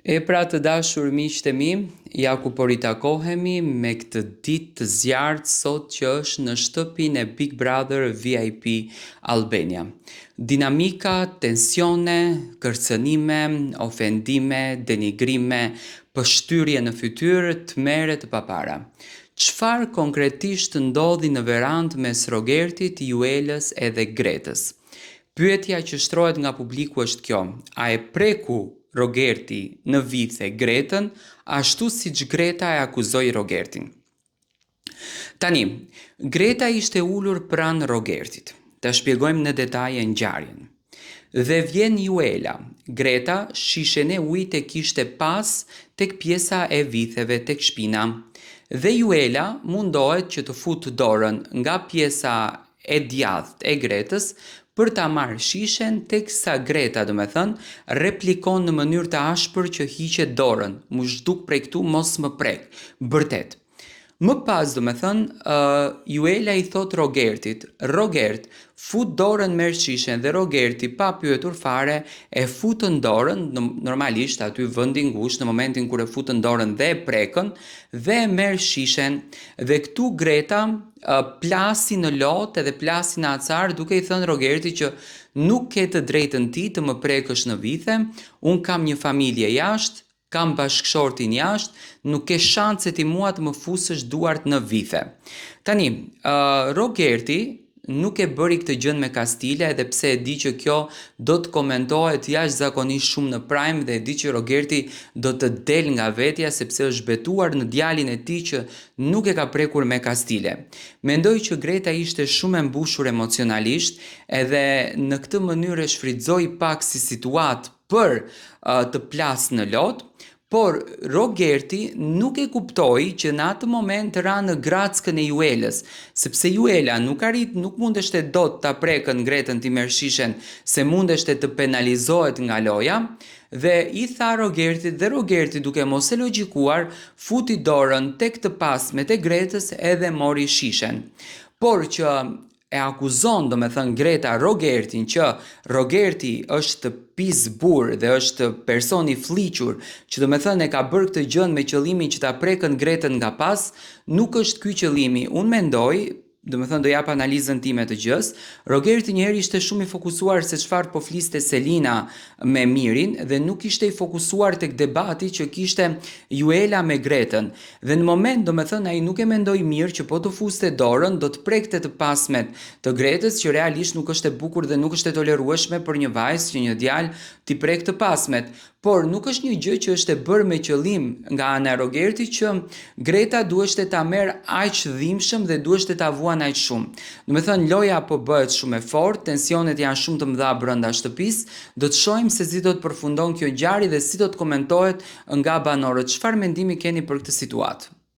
E pra të dashur miqtë e mi, ja ku po ritakohemi me këtë ditë të zjarrtë sot që është në shtëpinë e Big Brother VIP Albania. Dinamika, tensione, kërcënime, ofendime, denigrime, pështyrje në fytyrë, tmerre të papara. Çfarë konkretisht ndodhi në verandë mes Rogertit, Juelës edhe Gretës? Pyetja që shtrohet nga publiku është kjo, a e preku Rogerti në vithe Gretën, ashtu siç Greta e akuzoi Rogertin? Tani, Greta ishte ulur pranë Rogertit. Ta shpjegojmë në detaje ngjarjen. Dhe vjen Juela. Greta shishen e ujit e kishte pas tek pjesa e vitheve tek shpina. Dhe Juela mundohet që të futë dorën nga pjesa e djathtë e Gretës për ta marrë shishen teksa Greta domethënë replikon në mënyrë të ashpër që hiqe dorën, m'u zhduk prej këtu mos më prek, bërtet. Më pas domethënë uh, Juela i thotë Rogertit, Rogert, fut dorën merr shishen dhe Rogerti pa pyetur fare e futën dorën, normalisht aty vendi ngushtë në momentin kur e futën dorën dhe e prekën dhe e merr shishen dhe këtu Greta plasi në lot edhe plasi në acar duke i thënë Rogertit që nuk ke të drejtën ti të më prekësh në vithe, unë kam një familje jashtë, kam bashkëshortin jashtë, nuk ke shanse ti mua të më fusësh duart në vithe. Tani, uh, Rogerti nuk e bëri këtë gjënë me kastile edhe pse e di që kjo do të komentohet jashtëzakonisht shumë në prime dhe e di që Rogerti do të del nga vetja sepse është betuar në djalin e tij që Nuk e ka prekur me kastile. Mendoj që Greta ishte shumë e mbushur emocionalisht edhe në këtë mënyrë e shfrytëzoi pak si situatë për të plasë në lot, por Rogerti nuk e kuptoi që në atë moment ra në grackën e Juelës, sepse Juela nuk arrit nuk mundeshte dot ta prekën Gretën t'i merr shishen se mundeshte të penalizohet nga loja, Dhe i tha Rogertit dhe Rogerti duke mos e logjikuar futi dorën tek të pasmet e Gretës edhe mori shishen. Por që e akuzon domethënë Greta Rogertin që Rogerti është pis burrë dhe është person i flliqur që domethënë e ka bërë këtë gjënë me qëllimin që ta prekën Gretën nga pas, nuk është ky qëllimi. Unë mendoj domethënë do jap analizën time të gjësë, Rogerti njëherë ishte shumë i fokusuar se çfarë po fliste Selina me Mirin dhe nuk ishte i fokusuar tek debati që kishte Juela me Gretën. Dhe në moment, domethënë ai nuk e mendoi mirë që po të fuste dorën do të prekte të pasmet të Gretës që realisht nuk është e bukur dhe nuk është e tolerueshme për një vajzë që një djalë t'i prekë të pasmet. Por nuk është një gjë që është e bërë me qëllim nga ana e Rogertit që Greta duheshte ta merr aq dhimbshëm dhe duheshte ta vuan aq shumë. Domethënë loja po bëhet shumë e fortë, tensionet janë shumë të mëdha brenda shtëpisë, do të shohim se si do të përfundon kjo ngjarje dhe si do të komentohet nga banorët. Çfarë mendimi keni për këtë situatë?